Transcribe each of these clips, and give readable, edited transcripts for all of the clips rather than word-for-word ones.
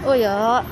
Awi ah.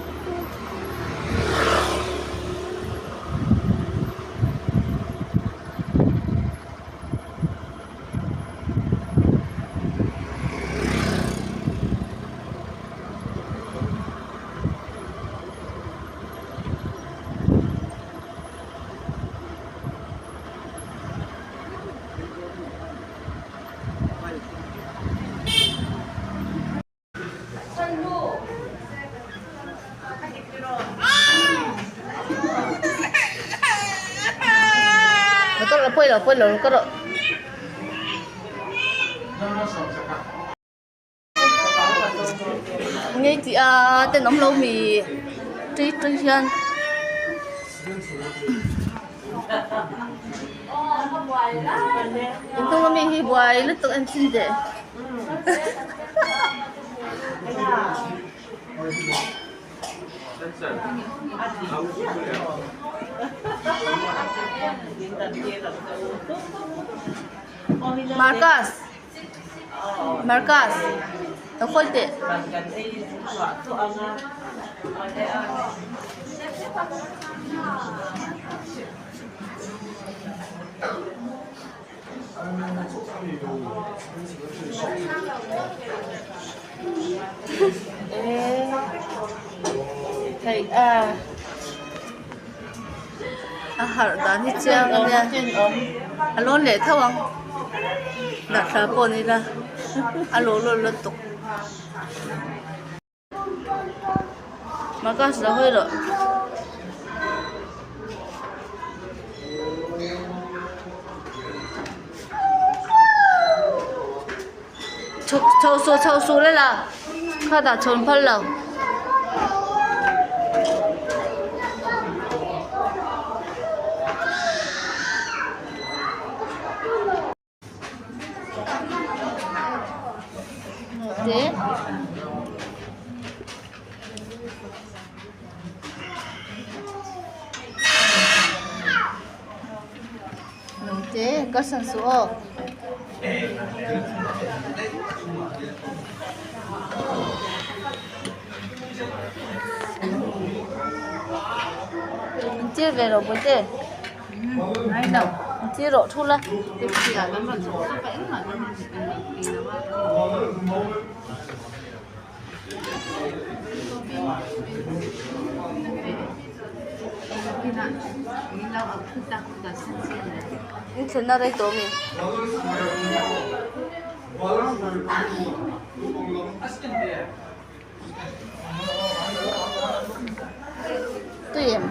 Pawi lo ka rawh. Ngei tih a tenawm lo mi tui tui hian. In hnung ami hi buai lutuk en thin teh. Marcus Marcus lo khawi teh. A harh dan hi chiang a nia a lawn leh tho ang dahthla pawh ni ila a lawh lawt lutuk. Marcus lo hawi rawh. Chhuk chho suh chho suh le la khatah chhawn phal lo. Te te ka san suh aw. An tir ve lo pawh te. An tir rawh thu la. In thlenna rei tawh ami? Tui em?